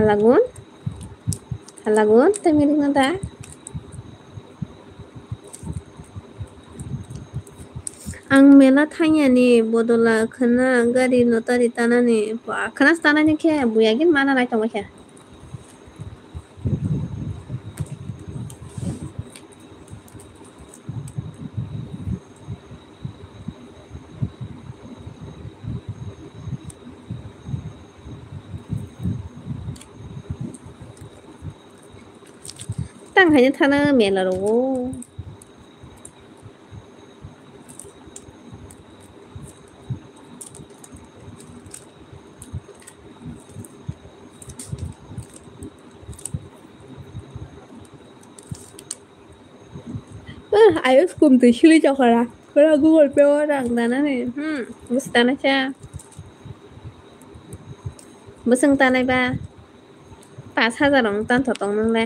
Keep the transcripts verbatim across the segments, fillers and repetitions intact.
Halagun, halagun, tei milik na da. Ang mela thangya ni bodola khwna gari notari tanani, ba khwna tanani khe buya gin mana nai tongma khe. Tang haino thana mela rogo. Ah, ayo skum twi sili chokora. Kora Google Pay o rang dana ni. Hmm, bus dana cha. Busung tanai ba. Pas hajar rong tan thotong nang le.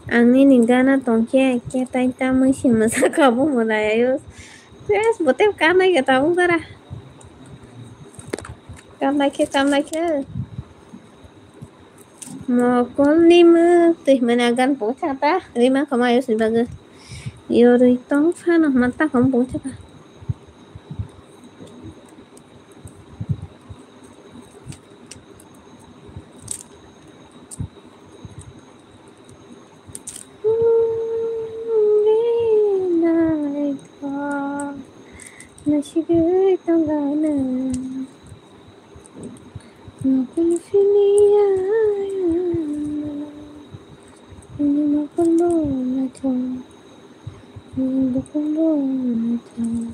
Ang nini gana tongkhe, khe tai tamwi se mwsa kha bo mwlai ayo. Yes, bote kanai khe tabuk dara. Kanai khe, kanai khe. Mokol ni mwtwi hwnmani a gan bo thata, rima khama ayo sini bagwi. Yorwi tong phano hwnmani ta khama bo thata. Nasigwi tonglaina. Mokol phiya, mokol bo naithok, mokol bo naithok.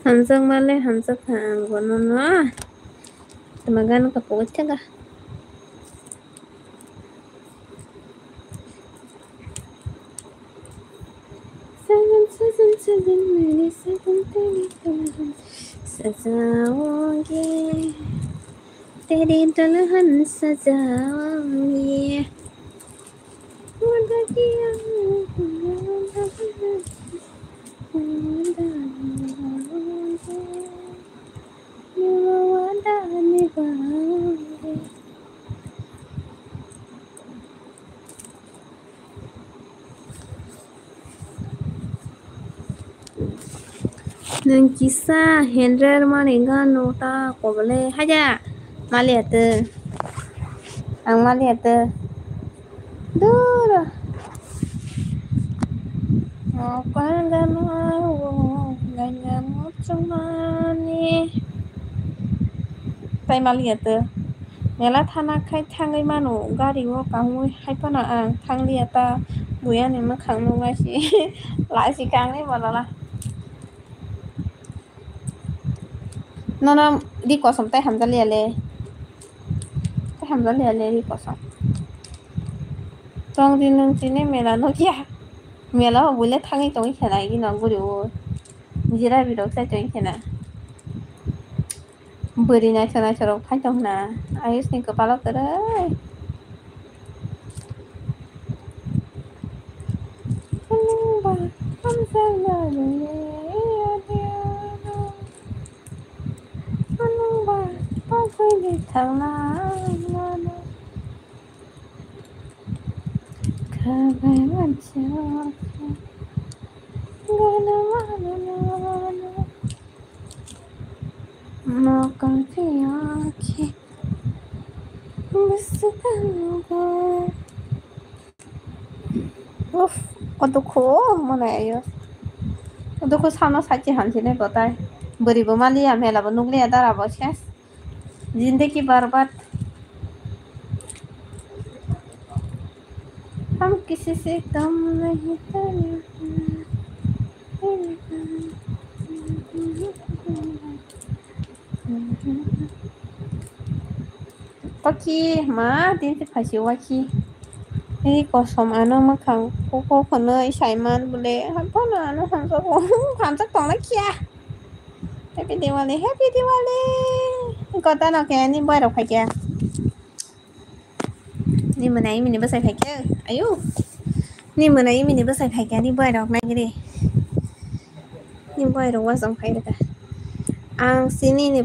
Hamjakma le hamjakha ang bono no. Tama gana kapo thega. Sajan, sajan, sajan, mere sajan, tere sajan. Sajaonge, tere dulhan sajaonge. Nwng kisa handler mani gano ta kobole haja maliya tw. Ang maliya tw. Duro. Mokol gano o ganya muchungmani. Tai maliya tw. Mela thana khai thangwi mano gari o kangwi hai phano ang thangliya ta buya ni mwkhang nuknai si lai si kangni bonola. Nono ri kosom tai hamjaliya le. Tai hamjaliya le ri kosom. Tong di nwng chini mela nukya. Mela o buile thangwi tongwi khena ino guri o. Jira birok chai tongwi khena. Bwrwi naithok naithok rok phai tong khna. Ayush ni kwpalo kwrwi. Anung ba hamjakna rwngni adiano. Anung ba pagwi di thangna mano. Khabai mansa gana mano mano. Mokol phiya khe bwswk kango. Uff, o dukhu mwnai ayo. O dukhu samno sakhe hamsinai bo tai. Bwrwi bo maliya, mela bo nukliya, dara bo ses. Zindagi barbad. Hum kisi se kam nahi tha. Paki ma din se phaisi waki. Ei kosom ano mwkhang koko khwnwi saiman bole. Haphano ano hamjak hamjak tongna khiya. Happy Diwali, Happy Diwali. Kota no khe ni boy rok phaikya. Ni mwnai mini bwsai phaikya. Ayu. Ni mwnai mini bwsai phaikya ni boy rok nai gri. Ni boy rok wasong phai rwkha. Ang sini ni